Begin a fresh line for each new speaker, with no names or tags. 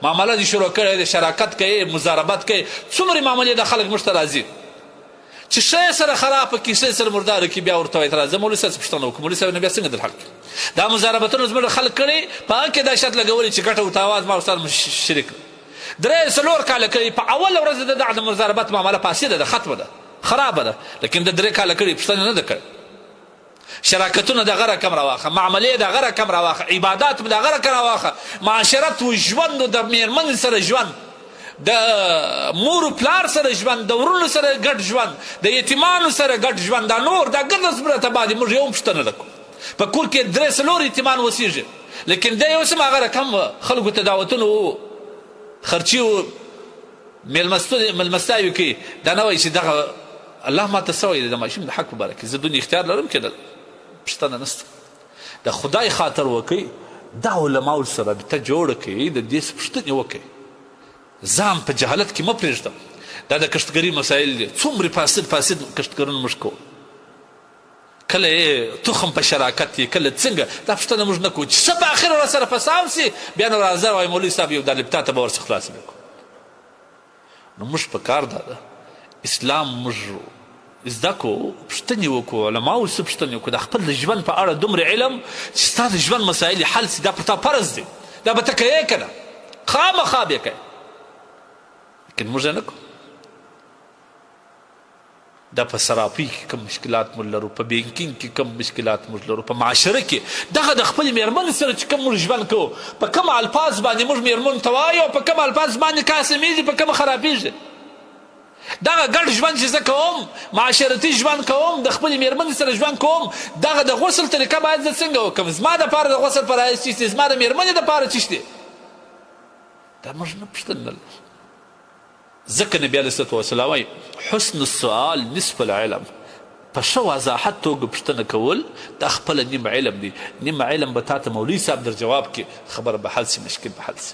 معامله دې شروع کړې ده، شراکت کوي، مضاربت کوي، څومره معاملې د خلک موږ ته راځي چې ښه سره خراب کړي، ښه سره مردار کړي، بیا ورته وایي راځه مولوي صاحب پوښتنه وکړو، مولوي صاحب نو بیا څنګه در حل کړي؟ دا مضاربتونه زموږ خلک کړي، په هغه کې دا شرط لګولی چې ګټه او تاوان زما ورسره شریک 3-4 کاله کړي، په اوله ورځ د د مضاربت معامله فاسده ده، ختمه ده، خرابه ده، لیکن د 3 کاله کړي، پوښتنه نه ده کړې. شراکتونه د غره کم راواخه، معاملې د غره کم راواخه، عبادات د غره کم راواخه، معاشرت و ژوند، د میرمن سره ژوند، د مور و پلار سره ژوند، د ورونو سره ګډ ژوند، د یتیمانو سره ګډ ژوند، دا نور دا ګرده څومره تباه دي. موږ یو پوښتنه نه کوو. په کور کې 3-4 یتیمان وسیږي، لیکن دی اوس هم هغه رقم خلکو ته دعوتونه و خرچي و مېلمستیاوې کوي. دا نه وایي چې دغه الله ما ته څه وایي، د ماشوم د حق په باره کې زه دونه اختیار لرم که نه. پوښتنه نشته. د خدای خاطر وکړئ، دا علماو سره رابطه جوړه کړئ، د دې پوښتنې وکړئ، ځان په جهالت کې مه پرېږده. دا د کښتګري مسایل دي، څومره فاسد فاسد کښتګرونه موږ کوو، کله یې تخم په شراکت یې، کله څنګه، دا پوښتنه موږ نه کوو. چې څه په اخر ورځ سره فساو سي، بیا نو راځه وایي مولوي صاحب یو دا لپتا ته به ورڅخه خلاص کړو. نو موږ په کار دا ده اسلام موږ زده کو، پوښتنې وکړو، علماو څه پوښتنې وکړو، د خپل ژوند په اړه دومره علم چې ستا د ژوند مسایل حل سي، دا پر تا فرض دی، دا به ته کوې که نه؟ خامخا به یې کوې، لیکن موږ یې نه کوو. دا په صرافۍ کې کوم مشکلات موږ لرو، په بینکینګ کې کوم مشکلات موږ لرو، په معاشره کې دغه د خپل میرمن سره چې کوم موږ ژوند کوو، په کوم الفاظ باندې موږ میرمن ته وایو، په کوم الفاظ باندې کار سمېږي، په کوم خرابېږي. دغه ګډ ژوند چې زه کوم، معاشرتي ژوند کوم، د خپل میرمن سره ژوند کوم، دغه د غسل طریقه باید زه څنګه وکړم، زما دپاره د غسل فرایض څه دي، زما د میرمنې دپاره څه دي، دا موږ نه پوښتنه لرو. ځکه نبی علیه الصلاة والسلام وایي حسن السؤال نصف العلم، په ښه وضاحت توګه پوښتنه کول دا خپله نیم علم دی. نیم علم به تاته مولوي صاحب در جواب کې، خبره به حل سي، مشکل به حل سي.